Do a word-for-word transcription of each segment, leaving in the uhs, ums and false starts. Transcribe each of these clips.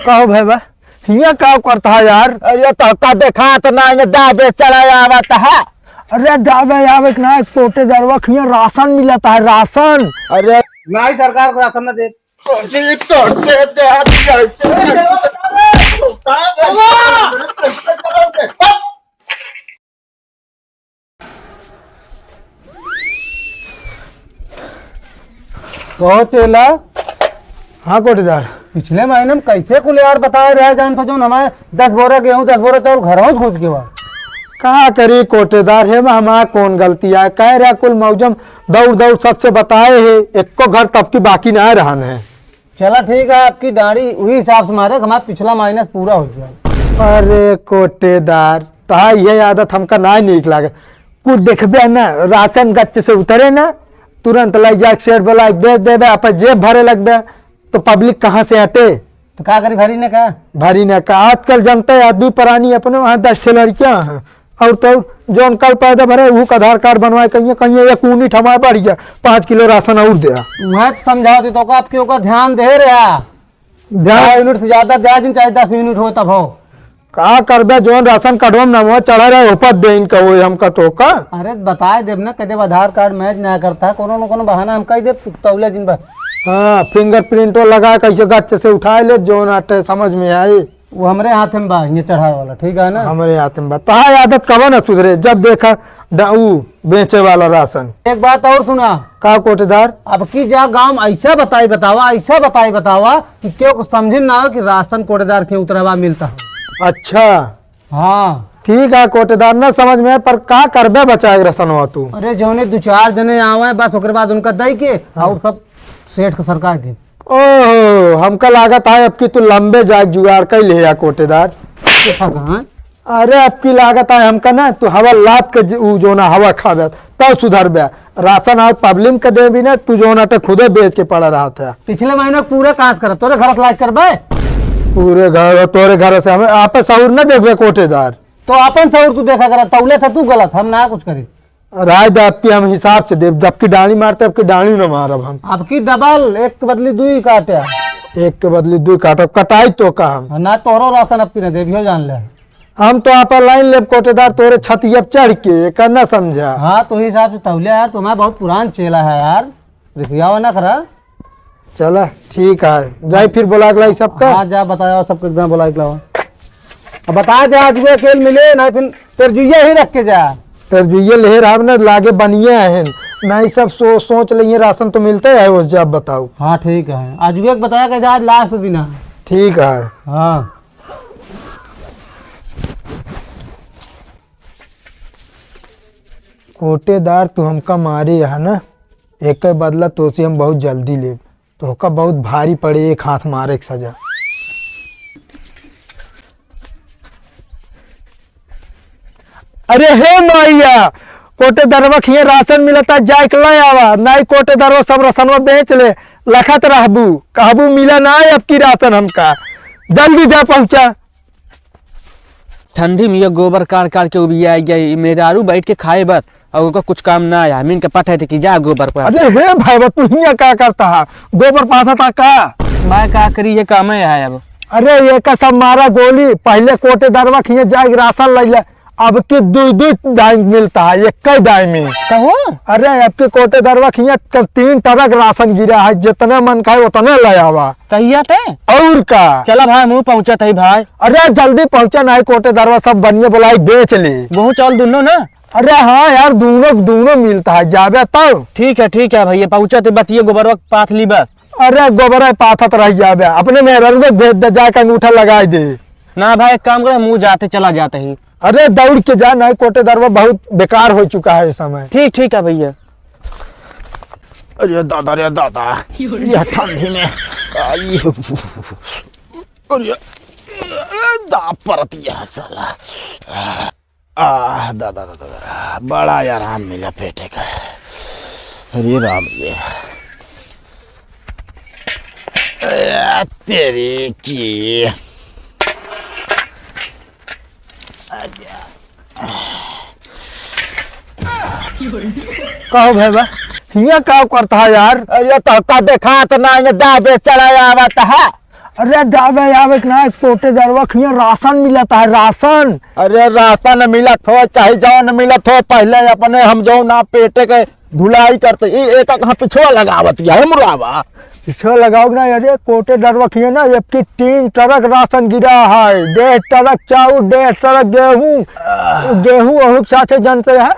कहो भैया, हियाँ का करता है यार? अरे तोका देखात ना, इन्हें दाबे चढ़ा आवत है। अरे दाबे आवे के ना, कोटेदारवा खियाँ राशन मिलता है, राशन। अरे नहीं, सरकार को राशन ना दे। तोड़ते, तोड़ते, तोड़ते। कहो चेला। हाँ कोटेदार। पिछले महीने में कैसे कुल यार बताए रहे, जान तो जौन हमारे दस बोरा गेहूँ, दस बोरा चाउर घरों घुस गवा। का करी कोटेदार, हे में हमार कौन गलती आए? कह रहा कुल मौजम दौड़ दौड़ सबसे बताए है, एको घर तब की बाकी ना रहन है। चला ठीक है, आपकी डांडी उही हिसाब से मारे, हमारा पिछला माइनस पूरा हो गया। अरे कोटेदार, तहा यह आदत हमका ना नीक लागे। कुछ देखबे ना, राशन गच्च से उतरे ना, तुरंत लाई जाके सेठ बोला बेच देबे, आप जेब भरे लगबे, तो पब्लिक कहाँ से हटे? तो का करी, भरी ने का? भरी ने का? आजकल जनता है, आदमी परानी अपने वहाँ दस ठे लड़कियाँ हैं, और तो जौन कल पैदा भरे, ऊ का आधार कार्ड बनवाए, कहिए, कहिए, एक यूनिट हमारे बढ़ गया, पाँच किलो राशन और दे। वह तो समझाओ तो का, आपके ऊपर ध्यान दे रहा। ध्यान यूनिट से ज्यादा दे दिन, चाहे दस यूनिट हो तब हो। का करबे, जौन राशन कार्डवा में नामवा चढ़ा रहे, ओपर दे इनका, वो हमका तो का। अरे बताए देब ना, कदे आधार कार्ड मैच ना करता है, कोनो न कोनो बहाना हम कह देब, तौले दिन बस। हाँ, फिंगरप्रिंटो लगा, कैसे गच्च से उठाए ले, जौन आटे समझ में आई। वो हमरे हाथ में बा, ये चढ़ावे वाला, ठीक है ना? हमरे हाथ में बा। तहार आदत कबो ना सुधरे, जब देखा ड-, ऊ बेचे वाला राशन। एक बात और सुना। का कोटेदार? अब की जा गाँव में ऐसा बताई बतावा, ऐसा बताई बतावा कि केहू को समझे ना हो कि राशन कोटेदार के उतरवा मिलता है। अच्छा। हाँ। ठीक है कोटेदार, ना समझ में, पर का करबे बचाए के राशनवा तू? अरे जौने दो चार जने आवे बस, ओकरे बाद उनका दई के, हाँ। और सब सेठ का सरकार के। ओहो, हमका लागत है अब की तू लंबे जाए जुगाड़ कई ले या कोटेदार। देखा कहाँ? अरे अब की लागत है हमका ना, तू हवा लात के ज-, ऊ जो ना हवा खाबे, तब सुधरबे। राशन आज पब्लिक के देबी ना, तू जो ना ते खुदे बेच के पड़ा रहत है। पिछले महीने पूरा काज करत, तोरे घर से लाइक करबे। पूरे घर, तोरे घर से हमें आपे सहूर ना देखबे कोटेदार। तो अपन सहूर तू देखा करत, तौले था तू गलत, हम ना कुछ करी। राय दे, अब की हम हिसाब से देब, जबकि डांडी मारते, अब की डांडी न मारब हम। अब की डबल, एक के बदली दुई काटे। एक के बदली दुई काटब, कटाई तो का हम। हाँ, ना तोहरो राशन अब की न देबियो, जान ले। हम तो आपन लाइन लेब कोटेदार, तोरे छतिया पे चढ़ के, एकर ना समझा। हाँ, तो हिसाब से तौले यार, तुम्हारा बहुत पुरान चेला है यार, रिसियावा ना करा। चला, ठीक है, जाई फिर बोला के लाई सबका। हाँ, जा बताया सबके एकदम बोला के लावा। अब बता दे, आज भी अकेल मिले, ना फिर तेरजुइया ही रख के जा। तेरजुइया ले रहब ना, लागे बनिए हैं, ना ही सब सो-, सोच लेंगे, राशन तो मिलते है वो, जब बताओ। हाँ, ठीक है, आज भी एक बताया कि जा, आज लास्ट दिन है। ठीक है। हाँ। कोटेदार, तू हमका मारे है ना, एक बदला तोसे हम बहुत जल्दी लेब। तोहका बहुत भारी पड़े एक हाथ मारे के सजा। अरे हे माइया, कोटेदरवा खिए राशन मिलता, जाए के ले आवा, नाई कोटेदरवा सब राशनवा बेच ले, लखत रहबू, कहबू मिला ना अब की राशन हमका, जल्दी जा पहुँचा। ठंडी में ये गोबर काढ़ काढ़ के उबिया गया, ये मेहरारू बैठ के खाए बस, और ओकर कुछ काम ना आया। हम इनके पठाए थे कि जा गोबर पर। अरे हे भाई, तू हियाँ का करता है? गोबर पाथा था का? मैं का करी, ये काम है अब। अरे ये का सब मारा गोली, पहले कोटेदरवा खिए जाए राशन ले ले, अब की दुई दुई दाई मिलता है, एक ही दाई में। कहो? अरे अब के कोटेदरवा खिए क-, तीन ट्रक राशन गिरा है, जितने मन खाए उतने ले आवा। कहिया पे? और का? चला भाई, मुँह पहुँचत है भाई। अरे जल्दी पहुँचा, नहीं कोटेदरवा सब बनिए बोलाई बेच ले। गोहूँ चावल दुनो ना? अरे हाँ यार, दोनों, दोनों मिलता है, जाबे तब। ठीक है, ठीक है भैया, पहुँचत है, बस ये गोबरवा पाथ ली बस। अरे गोबरा पाथत रह जाबे, अपने मेहररुआ के भेज दे, जाके अंगूठा लगाई दे। ना भाई, एक काम करे, मुँह जाते चला जाते ही। अरे दौड़ के जा, नहीं कोटेदरवा बहुत बेकार हो चुका है इस समय। ठीक, ठीक है भैया। अरे दादा रे दादा, यह ठंडी में, आई, अरे, ए, दाब परत यह साला। आह, दादा, दादा, दादा, बड़ा ही आराम मिला पेटे का। अरे राम रे। ए, तेरी की। कहो भाई बा, हियाँ का करत है यार? अरे तो का देखात ना, इन्हें दाबे चढ़ाए आवत है। अरे दाबे आवत ना, कोटेदारवा खियाँ राशन मिलत है, राशन। अरे राशन मिलत हो चाहे जौन मिलत हो, पहले अपने हम जौन ना पेटे के धुलाई करते, ई एक एक हाँ पिछवा लगावत है मुरावा। पिछवा लगाओ ना, अरे कोटेदारवा खियाँ ना, एक की तीन ट्रक राशन गिरा है, डेढ़ ट्रक चाउर, डेढ़ ट्रक गेहूँ, गेहूँ ओहू के साथे जानते हैं,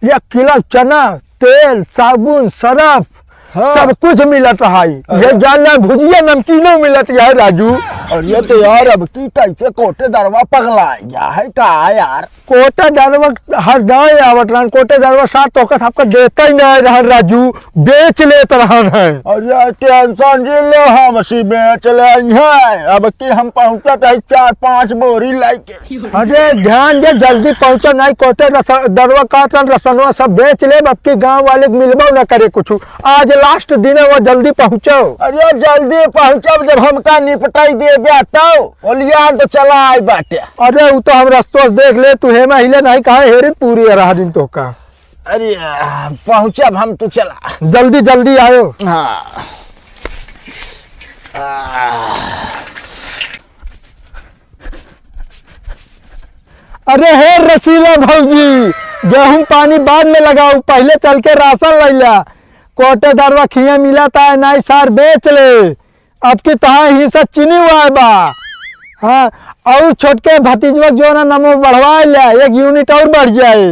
एक किलो चना, तेल, साबुन, सरफ, हाँ। सब कुछ मिलत है। अरे। ये जान ले, भुजिया नमकीनो मिलत है, राजू। अरे तो यार, अब की कैसे कोटेदारवा पगला गया है का यार? कोटेदारवा हर गाँव आवत रहन, कोटेदारवा साथ तोहका सबका देता ही नहीं रहन, राजू, बेच लेत रहन है। अरे tension जी लो, हम सी बेच ले हैं, अब की हम पहुँचत है चार पाँच बोरी लेके। अरे ध्यान दे, जल्दी पहुँचो, नहीं कोटेदारवा कहत रहन, रसनवा सब बेच ले, अब की गाँव वाले के मिलबो न करे कुछ। आज last दिन है, वो जल्दी पहुँचो। अरे जल्दी पहुँचब, जब हमका निपटाई देबे तो ओलियान तो चला आई बाटे। अरे उ तो हम रस्तवा से देख ले, तू हेमा हिले नहीं कहा हेरी पूरी रहा दिन तोहका। अरे पहुँचब हम, तू चला। जल्दी जल्दी आयो। हाँ। अरे हे रसीला भौजी, गेहूँ पानी बाद में लगाऊ, पहले चल के राशन लैला। कोटेदारवा खिया मिलत है, नाई सार बेच ले, अब की तहार हिस्सा चीनी हुआ बा। हाँ, और छोटके भतीजवा जो ना नमो बढ़वा ले, एक यूनिट और बढ़ जाए।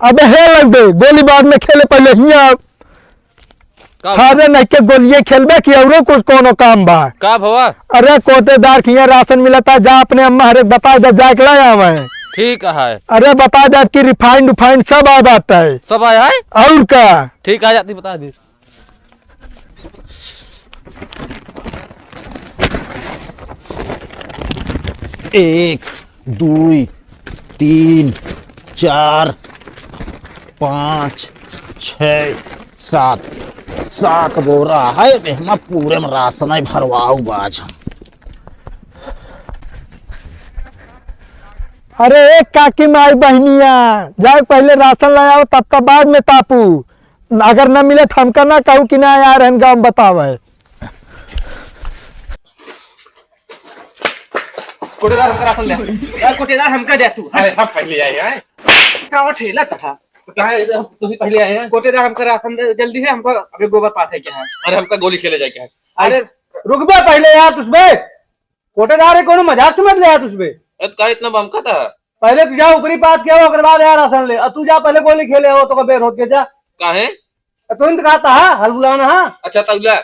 अबे हे लग दे, गोली बाद में खेले, पहले हिया का भवा? थारे नहीं के गोलिये खेलबे कि औरो कुछ कोनो काम बा? का भवा? अरे कोटेदार खिया राशन मिलता, जा अपने अम्मा हरे बता दे, जाके ला आवे। ठीक है। अरे बता दे कि refined उफाइंड सब आ जाता है। सब आया है? और का? ठीक आ जाती, बता दे। एक, दुई, तीन, चार, पाँच, छः, सात, सात बोरा है। एहमा पूरे में राशन है, भरवाऊ बाज हम। अरे एक काकी माई बहनिया, जाए पहले राशन ले आओ, तब तक बाद में तापू। अगर न मिले तो हमका ना कहू कि ना यार, हम गाँव बतावे। कोटेदार हमका राशन दे। यार कोटेदार हमका दे तू। अरे हम पहले आए हैं। का वो ठेला था? तो कहाँ है? तू ही पहले आए हैं। कोटेदार हमका राशन दे, जल्दी है, हमको अभी गोबर पाथे क्या है। अरे हमका गोली खेले जाए क्या है? अरे रुक बे पहले यार, तुझ बे कोटेदार है, कोनो मजाक समझ ले यार तुझ बे। अरे तो का इतना बमका था? पहले तू जा ऊपरी पात के आओ, ओकर बाद यार राशन ले। और तू जा पहले गोली खेले हो तो का बेर होत के जा। काहे? तो तुरंत कहा था, हाँ, हल बुलाना, हाँ। अच्छा, तौला।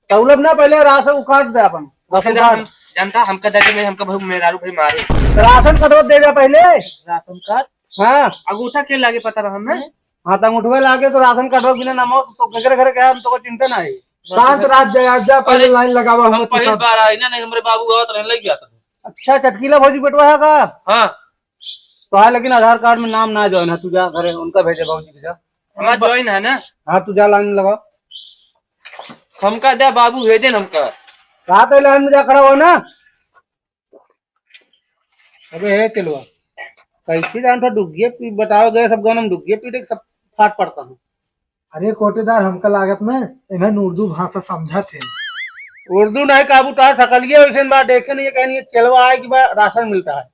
तौलब ना, पहले राशन उखाड़ दे अपन। राशन कोटेदार उखाड़। हम जानता, हमका दे में हमका भाई मेहरारू भाई मारे। तो राशन कटवा दे जा पहले। राशन कार्ड? हाँ। अंगूठा के लागे पता रहा हमें? हाँ, तो अंगूठवे लागे तो राशन कार्ड बिना नमो तो केकरे घरे गया, हम तो कोई चिंता ना है। शांत रात जाए, आज जा पहले अरे, लाइन लगावा हम हुआ तो पहली सब। बार आए ना, नहीं हमरे बाबू गावत रहे, लग गया था। अच्छा, चटकीला भौजी बेटवा है का? हाँ। तो हाँ, लेकिन आधार कार्ड में नाम ना join है, तू जा घरे उनका भेजे बाबूजी के जा। हमारा join है ना? हाँ, तू जा लाइन में लगा। हमका दे बाबू, भेजे न हमका। कहा तो लाइन में जा खड़ा हो ना। अबे हे चलवा, कैसे जान था डुग्गिया पी-, बताओ गए सब गाना में डुग्गिया पीटे के सब फाट पड़ता हूँ। अरे कोटेदार, हमका लागत ना इन्हन उर्दू भाषा समझत है। उर्दू नहीं काबू, तार सकलिए वैसे बा, देखे नहीं कहीं चलवा आए कि बा राशन मिलता है।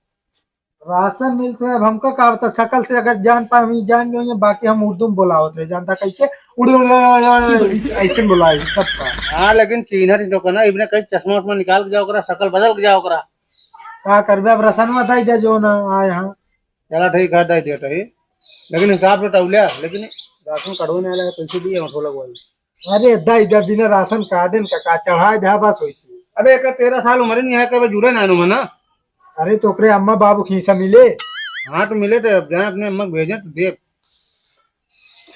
राशन मिलता है, अब हमका का बता, शकल से अगर जान पाए, हम जान गए, बाकी हम उर्दू में बोलावत रहे, जानता कैसे? उड़े, उड़े, उड़े, उड़े, उड़े, ऐसे, ऐसे बोलाए सबका। हाँ, लेकिन चीन्हर लोग ना, इबने कहीं चश्मा उश्मा निकाल के जाओ करा, शकल बदल के जाओ करा। का करबे, अब राशन में दे दे जो ना आए हैं। चला ठीक है, दे दिया तो ही। लेकिन हिसाब से तौलिया, लेकिन राशन कटवे नहीं आला है, पैसे दिए, हम थोड़ा बोल। अरे दे दे, बिना राशन कार्ड का, का चढ़ाए दे बस वैसे। अबे एक तेरह साल उम्र नहीं है, कभी जुड़े ना नु मना। अरे तो ओकरे अम्मा बाबू खीसा मिले। हाँ तो मिले तो अब जाए अपने अम्मा को भेजे तो दे।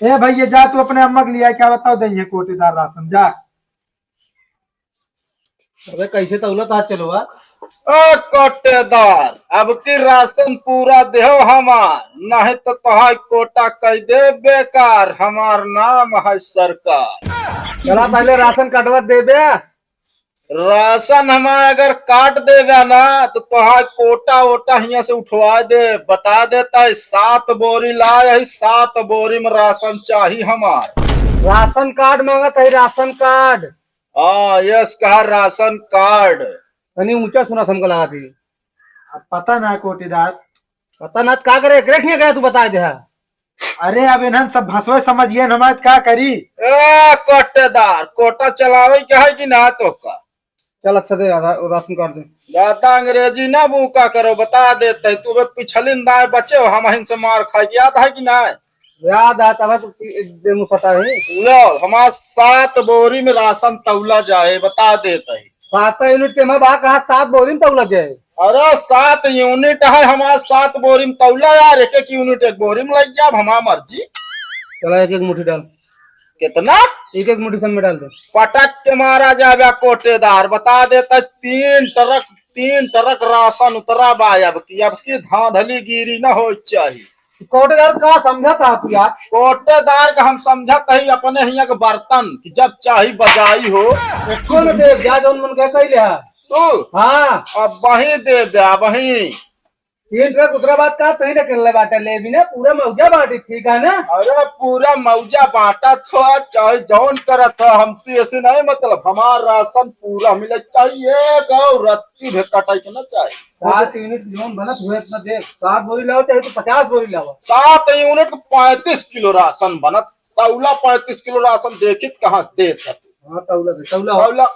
ए भैया जा तू अपने अम्मा के लिए क्या बताओ, देंगे कोटेदार राशन जा। अबे कैसे तौला था चलवा? ओ कोटेदार, अब की राशन पूरा देहो हमार, नहीं तो तोहार कोटा कई दे बेकार, हमार नाम है सरकार। चला पहले राशन कटवा दे बे। राशन हमार अगर काट देबे ना, तो तोहार कोटा वोटा हियां से उठवा दे। बता देत ही, सात बोरी लाए ही, सात बोरी में राशन चाही हमार। राशन कार्ड मांगत ही, राशन कार्ड। हाँ, यस, कहा राशन कार्ड। तनी ऊंचा सुनत हमका लागत ही। अब पता ना कोटेदार। पता ना त का करे, एकरे खिया गया तू बता दे हा। अरे अब इन्हन सब भसवे समझिए न हमारे त का करी। ए कोटेदार, कोटा चलावे के है कि ना तोहका? चल अच्छा दे, आधा राशन कार्ड दे। ज्यादा अंग्रेजी ना बूका करो, बता देत ही, तू बे पिछलिन दाएं बचे हो, हमहिन से मार खाए के याद है कि ना? याद है, तब तो दे मुसटा है। लो, हमार सात बोरी में राशन तौला जाए, बता देत ही। सात यूनिट के मैं बा कहा, सात बोरी में तौला जाए। अरे सात यूनिट है हमार, सात बोरी में तौला यार, एक एक यूनिट एक बोरी में लग जाब, हमार मर्जी। चला एक एक मुट्ठी डाल। कितना? एक एक मुट्ठी सब में डाल दे। पटक के मारा जाबे कोटेदार, बता देत ही, तीन ट्रक, तीन ट्रक राशन उतरा बा अब की, अब की धांधली गिरी न हो चाही। कोटेदार का समझत हा तू यार? कोटेदार का हम समझत ही अपने हियां के बर्तन कि जब चाही बजाई हो। एको न देब, जा जौन मन कहे कहि ले हा। तू? हाँ। अब वहीं देबे, वहीं। तीन ट्रक उतरा बात का तही न कर ले बाटे, ले भी ना, पूरा मौजा बाटी, ठीक है ना? अरे पूरा मौजा बांटा तो, चाहे जौन करत हो, हमसे ऐसे नहीं मतलब, हमार राशन पूरा मिले चाहिए, एक और रत्ती भी कटाई के ना चाहिए। सात यूनिट जौन बनत हुए इतना देर, सात बोरी लाओ चाहे तो पचास बोरी लाओ। सात यूनिट को पैंतीस किलो राशन बनत, तौला पैंतीस किलो राशन देखित कहाँ से देत है। हाँ, तौला दे, तौला। तौला।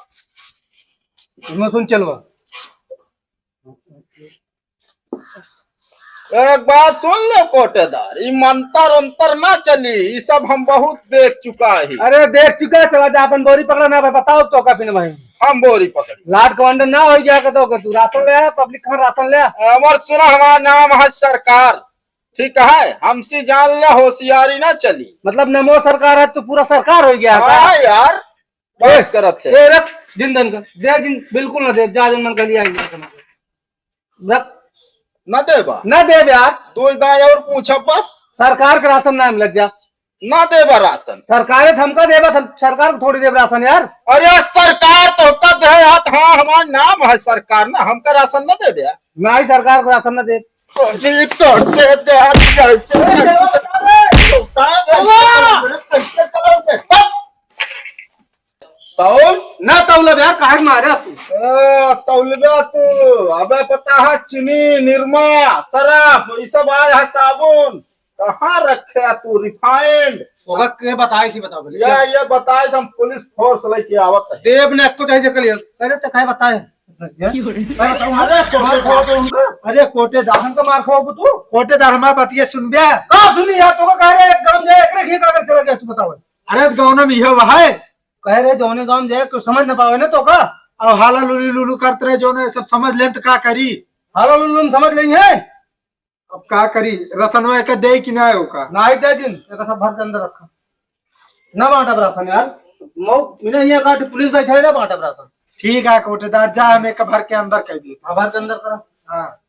इसमें सुन चलवा। एक बात सुन लो कोटेदार, ई मंतर उंतर ना चली, ई सब हम बहुत देख चुका ही। अरे देख चुका, चला जा अपन बोरी पकड़ा ना भाई, बताओ तो का फिर भाई। हम बोरी पकड़ी। लाट कमांडर ना हो जाएगा तो का तू राशन ले आ, पब्लिक कहाँ राशन ले आ? अमर सुना, हमारा नाम है सरकार, ठीक है, हमसे जान ले, होशियारी ना चली। मतलब नमो सरकार है, तू पूरा सरकार हो गया का? हाँ यार, बात ए, करत है। ए, रख, जिन दन का, दे जिन, बिल्कुल ना दे, जा जन मन कर लिया, रख। ना देबा? ना देब यार। दो दाई और पूछब बस। सरकार के राशन ना मिलत जा। ना देबा राशन। सरकारे त हमका देबा, हम सरकार को थोड़ी देब राशन यार। अरे सरकार तो हमका दे हाथ, हाँ हमार नाम है सरकार ना, हमका राशन ना देबे यार। ना ही सरकार को राशन ना देब। अरे कर दे दे हाथ जाए। तौल? ना तौलब यार, काहे के मारे तू? ए, तौलबे तू। अबे पता है चीनी, निरमा, सरफ, ई सब आए है साबुन। कहाँ रखे है तू refined? ओका के बताइस ही बताओ भले। या, ये बताइस हम पुलिस फोर्स लेके आवत है। देब ने एक्को चाहे जेकर लिए। अरे तो काहे बताए? काहे बताऊँ? अरे कोटेदार। अरे कोटेदार। हमको मार खाओ तू? कोटेदार हमार बतिया सुनबे? का सुनी यार, तो का कह रहे एक गांव जाए, एकरे खेत का कर चला गया, तू बताओ। अरे तो गाँव में यह है। कह रहे जौने गांव में जाए, कोई समझ न पावे ना तो का? अब हाला लुली लुलू करत रहे, जौने सब समझ लें तो का करी? हाला लुलू हम समझ लेंगे। अब का करी? रसनवा एक दे कि ना ओका? ना ही दे दिन, एक सब भर के अंदर रखा। ना बांटब राशन यार। मौ-, इन्हें यहाँ काट पुलिस बैठा है ना बांटब राशन। ठीक है कोटेदार, जा हम एक भर के अंदर कर दी। हाँ, भर के अंदर करा। हाँ।